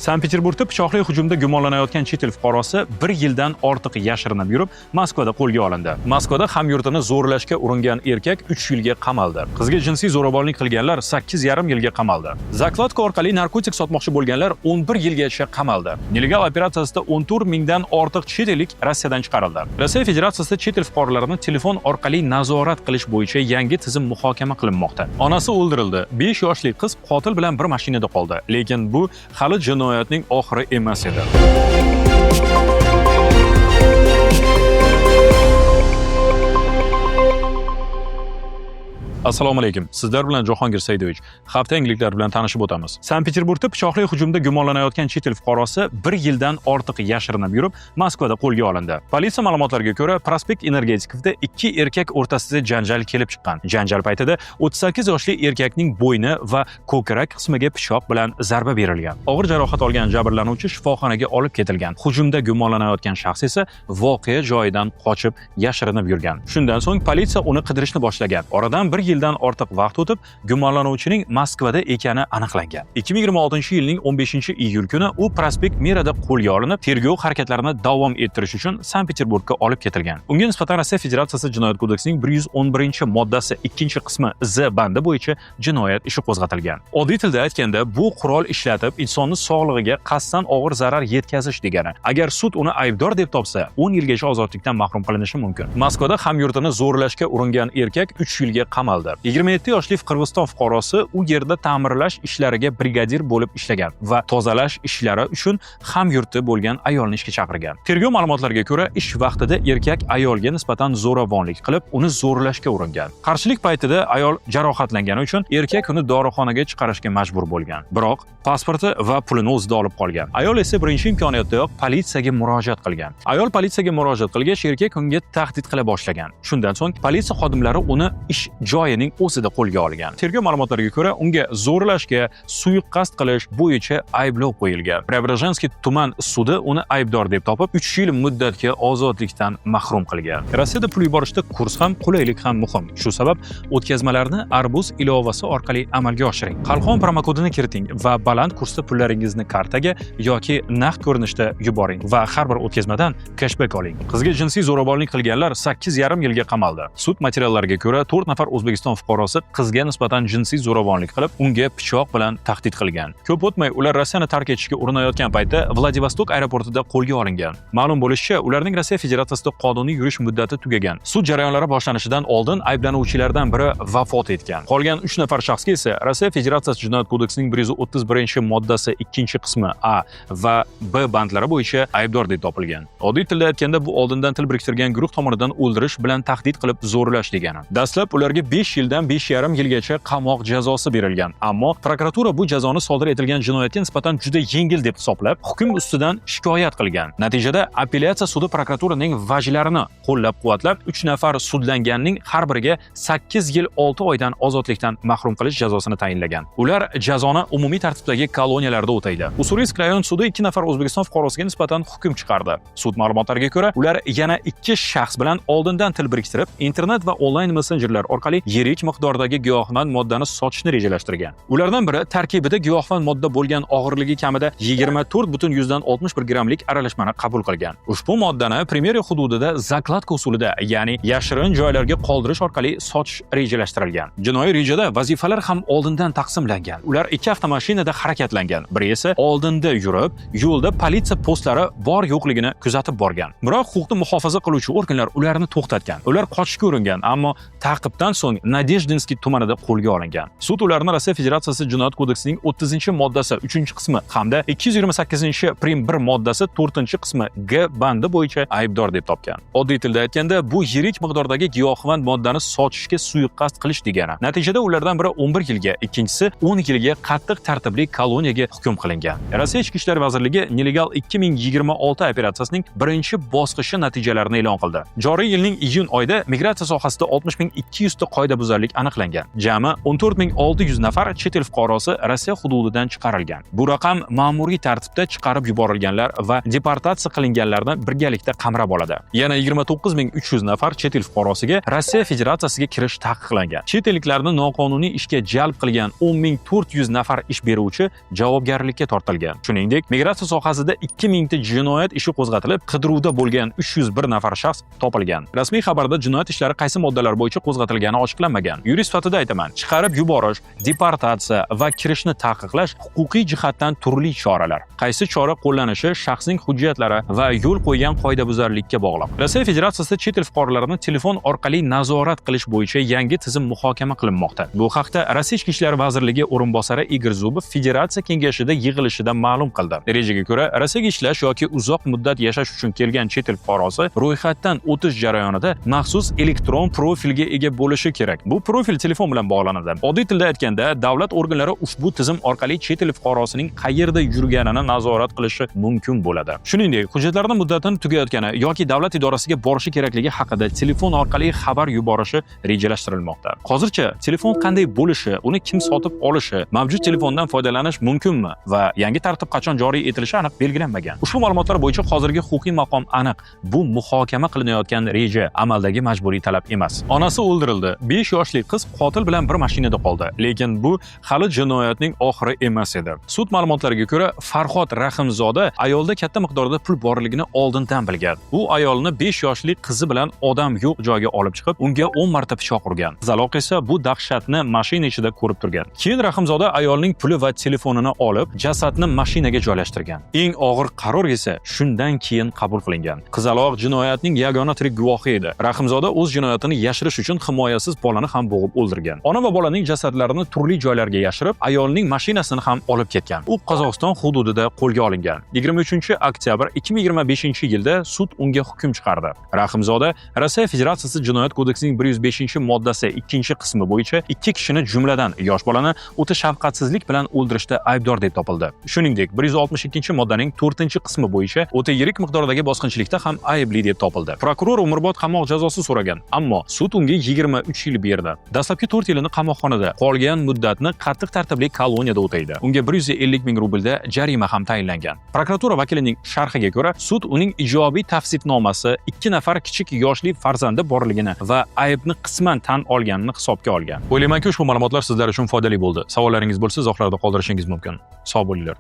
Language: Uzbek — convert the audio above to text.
Sankt-Peterburgda pichoqli hujumda gumonlanayotgan chet el fuqarosi bir yildan ortiq yashirinib yurib, Moskvada qo'lga olindi. Moskvada hamyurtini zo'rlashga uringan erkak 3 yilga qamaldi. Qizga jinsiy zo'ravonlik qilganlar 8,5 yilga qamaldi. Закладка orqali narkotik sotmoqchi bo'lganlar 11 yilgacha qamaldi. Nelegal operatsiyasida 14 mingdan ortiq chet ellik Rossiyadan chiqarildi. Rossiya Federatsiyasida chet el fuqarolarini telefon orqali nazorat qilish bo'yicha yangi tizim muhokama qilinmoqda. Onasi o'ldirildi. 5 yoshli qiz qotil bilan bir mashinada qoldi. Lekin bu hali jinoyatning oxiri emas edi. Assalomu alaykum. Sizlar bilan Jahongir Saidovich. Hafta yangiliklari bilan tanishib o'tamiz. Sankt-Peterburgda pichoqli hujumda gumonlanayotgan chet el fuqarosi bir yildan ortiq yashirinib yurib, Moskvada qo'lga olindi. Politsiya ma'lumotlariga ko'ra, Prospekt Energetikovda ikki erkak o'rtasida janjal kelib chiqqan. Janjal paytida 38 yoshli erkakning bo'yni va ko'krak qismiga pichoq bilan zarba berilgan. Og'ir jarohat olgan jabrlanuvchi shifoxonaga olib ketilgan. Hujumda gumonlanayotgan shaxs esa voqea joyidan qochib yashirinib yurgan. Shundan so'ng politsiya uni qidirishni boshlagan. Oradan bir yildan ortiq vaqt o'tib, gumonlanuvchining Moskvada ekani aniqlangan. 2026-yilning 15-iyul kuni u Prospekt Mirada qo'lga olinib, tergov harakatlarini davom ettirish uchun Sankt-Peterburgga olib ketilgan. Unga nisbatan Rossiya Federatsiyasi Jinoyat kodeksining 111-moddasi 2-qismi Z bandi bo'yicha jinoyat ishi qo'zg'atilgan. Oddiy tilda aytganda, bu qurol ishlatib insonni sog'lig'iga qasddan og'ir zarar yetkazish degani. Agar sud uni aybdor deb topsa, 10 yilgacha ozodlikdan mahrum qilinishi mumkin. Moskvada hamyurtini zo'rlashga uringan erkak 3 yilga qamaldi. 27 yoshli Qirg'iziston fuqarosi u yerda ta'mirlash ishlariga brigadir bo'lib ishlagan va tozalash ishlari uchun hamyurti bo'lgan ayolni ishga chaqirgan. Tergov ma'lumotlariga ko'ra, ish vaqtida erkak ayolga nisbatan zo'ravonlik qilib, uni zo'rlashga uringan. Qarshilik paytida ayol jarohatlangani uchun erkak uni dorixonaga chiqarishga majbur bo'lgan. Biroq pasporti va pulini o'zida olib qolgan. Ayol esa birinchi imkoniyatdayoq politsiyaga murojaat qilgan. Ayol politsiyaga murojaat qilgach, erkak unga tahdid qila boshlagan. Shundan so'ng politsiya xodimlari uni ish joyining o'zida qo'lga olgan. Tergov ma'lumotlariga ko'ra, unga zo'rlashga, suiqasd qilish bo'yicha ayblov qo'yilgan. Preobrazhenskiy tuman sudi uni aybdor deb topib, 3 yil muddatga ozodlikdan mahrum qilgan. Rossiyada pul yuborishda kurs ham, qulaylik ham muhim. Shu sabab o'tkazmalarni Arbuz ilovasi orqali amalga oshiring. Qalqon promokodini kiriting va baland kursda pullaringizni kartaga yoki naqd ko'rinishda yuboring va har bir o'tkazmadan keshbek oling. Qizga jinsiy zo'ravonlik qilganlar 8,5 yilga qamaldi. Sud materiallariga ko'ra, 4 nafar O'zbekiston fuqarosi qizga nisbatan jinsiy zo'ravonlik qilib, unga pichoq bilan tahdid qilgan. Ko'p o'tmay ular Rossiyani tark etishga urinayotgan paytda Vladivostok aeroportida qo'lga olingan. Ma'lum bo'lishicha, ularning Rossiya Federatsiyasida qonuniy yurish muddati tugagan. Sud jarayonlari boshlanishidan oldin ayblanuvchilardan biri vafot etgan. Qolgan 3 nafar shaxsga esa Rossiya Federatsiyasi Jinoyat kodeksining 131-moddasi 2-qismi A va B bandlari bo'yicha aybdor deb topilgan. Oddiy tilda aytganda, bu oldindan til biriktirgan guruh tomonidan o'ldirish bilan tahdid qilib zo'rlash degani. Dastlab ularga 5 yildan 5,5 yilgacha qamoq jazosi berilgan. Ammo prokuratura bu jazoni sodir etilgan jinoyatga nisbatan juda yengil deb hisoblab, hukm ustidan shikoyat qilgan. Natijada apellyatsiya sudi prokuraturaning vajlarini qo'llab-quvvatlab, 3 nafar sudlanganning har biriga 8 yil 6 oydan ozodlikdan mahrum qilish jazosini tayinlagan. Ular jazoni umumiy tartibdagi koloniyalarda o'taydi. Ussuriysk rayon sudi 2 nafar O'zbekiston fuqarosiga nisbatan hukm chiqardi. Sud ma'lumotlariga ko'ra, ular yana 2 shaxs bilan oldindan til biriktirib, internet va onlayn messenjerlar orqali yirik miqdordagi giyohvand moddani sotishni rejalashtirgan. Ulardan biri tarkibida giyohvand modda bo'lgan og'irligi kamida 24,61 grammlik aralashmani qabul qilgan. Ushbu moddani Primorye hududida закладка usulida, ya'ni yashirin joylarga qoldirish orqali sotish rejalashtirilgan. Jinoiy rejada vazifalar ham oldindan taqsimlangan. Ular ikki avtomashinada harakatlangan. Biri esa oldinda yurib, yo'lda politsiya postlari bor yo'qligini kuzatib borgan. Biroq huquqni muhofaza qiluvchi organlar ularni to'xtatgan. Ular qochishga uringan, ammo ta'qibdan so'ng Nadejdinskiy tumanida qo'lga olingan. Sud ularni Rossiya Federatsiyasi Jinoyat kodeksining 30-moddasi 3-qismi hamda 228-prim 1 moddasi 4-qismi G bandi bo'yicha aybdor deb topgan. Oddiy tilda aytganda, bu yirik miqdordagi giyohvand moddani sotishga suiqasd qilish degani. Natijada ulardan biri 11 yilga, ikkinchisi 10 yilga qattiq tartibli koloniyaga hukm qilingan. Rossiya Ichki ishlar vazirligi Nelegal 2026 operatsiyasining birinchi bosqichi natijalarini e'lon qildi. Joriy yilning iyun oyida migratsiya sohasida 60 200 ta qoidabuzarlik Qoidabuzarlik aniqlangan. Jami 14 600 nafar chet el fuqarosi Rossiya hududidan chiqarilgan. Bu raqam ma'muriy tartibda chiqarib yuborilganlar va deportatsiya qilinganlarni birgalikda qamrab oladi. Yana 29 300 nafar chet el fuqarosiga Rossiya Federatsiyasiga kirish taqiqlangan. Chet elliklarni noqonuniy ishga jalb qilgan 10 400 nafar ish beruvchi javobgarlikka tortilgan. Shuningdek, migratsiya sohasida 2000 ta jinoyat ishi qo'zg'atilib, qidiruvda bo'lgan 301 nafar shaxs topilgan. Rasmiy xabarda jinoyat ishlari qaysi moddalar bo'yicha qo'zg'atilgani ochiqlanmagan. Yurist sifatida aytaman, chiqarib yuborish, deportatsiya va kirishni taqiqlash huquqiy jihatdan turli choralar. Qaysi chora qo'llanishi shaxsning hujjatlari va yo'l qo'ygan qoidabuzarlikka bog'liq. Rossiya Federatsiyasida chet el fuqarolarini telefon orqali nazorat qilish bo'yicha yangi tizim muhokama qilinmoqda. Bu haqda Rossiya Ichki ishlar vazirligi o'rinbosari Igor Zubov Federatsiya kengashida yig'ilishida ma'lum qildi. Rejaga ko'ra, Rossiyaga ishlash yoki uzoq muddat yashash uchun kelgan chet el fuqarosi ro'yxatdan o'tish jarayonida maxsus elektron profilga ega bo'lishi kerak. Bu profil telefon bilan bog'lanadi. Oddiy tilda aytganda, davlat organlari ushbu tizim orqali chet el fuqarosining qayerda yurganini nazorat qilishi mumkin bo'ladi. Shuningdek, hujjatlarni muddatini tugayotgani yoki davlat idorasiga borishi kerakligi haqida telefon orqali xabar yuborishi rejalashtirilmoqda. Hozircha telefon qanday bo'lishi, uni kim sotib olishi, mavjud telefondan foydalanish mumkinmi va yangi tartib qachon joriy etilishi aniq belgilanmagan. Ushbu ma'lumotlar bo'yicha hozirgi huquqiy maqom aniq. Bu muhokama qilinayotgan reja, amaldagi majburiy talab emas. Onasi o'ldirildi. 5 yoshli qiz qotil bilan bir mashinada qoldi. Lekin bu hali jinoyatning oxiri emas edi. Sud ma'lumotlariga ko'ra, Farhod Rahimzoda ayolda katta miqdorda pul borligini oldindan bilgan. U ayolni 5 yoshli qizi bilan odam yo'q joyga olib chiqib, unga 10 marta pichoq urgan. Qizaloq esa bu dahshatni mashina ichida ko'rib turgan. Keyin Rahimzoda ayolning puli va telefonini olib, jasadni mashinaga joylashtirgan. Eng og'ir qaror esa shundan keyin qabul qilingan. Qizaloq jinoyatning yagona tirik guvohi edi. Rahimzoda o'z jinoyatini yashirish uchun himoyasiz bolani ham bo'g'ib o'ldirgan. Ona va bolaning jasadlarini turli joylarga yashirib, ayolning mashinasini ham olib ketgan. U Qozog'iston hududida qo'lga olingan. 23 oktyabr 2025 yilda sud unga hukm chiqardi. Rahimzoda Rossiya Federatsiyasi Jinoyat kodeksining 105 moddasi 2 qismi bo'yicha ikki kishini, jumladan yosh bolani o'ta shafqatsizlik bilan o'ldirishda aybdor deb topildi. Shuningdek, 162 moddaning 4 qismi bo'yicha o'ta yirik miqdordagi bosqinchilikda ham aybli deb topildi. Prokuror umrbod qamoq jazosi so'ragan, ammo sud unga 23 yil berdi. Dastlabki 4 yilini qamoqxonada, qolgan muddatni qattiq tartibli koloniyada o'taydi. Unga 150 ming rublda jarima ham tayinlangan. Prokuratura vakilining sharhiga ko'ra, sud uning ijobiy tavsifnomasi, ikki nafar kichik yoshli farzandi borligini va aybni qisman tan olganini hisobga olgan. O'ylaymanki, ushbu ma'lumotlar sizlar uchun foydali bo'ldi. Savollaringiz bo'lsa, izohlarda qoldirishingiz mumkin. Sog' bo'linglar.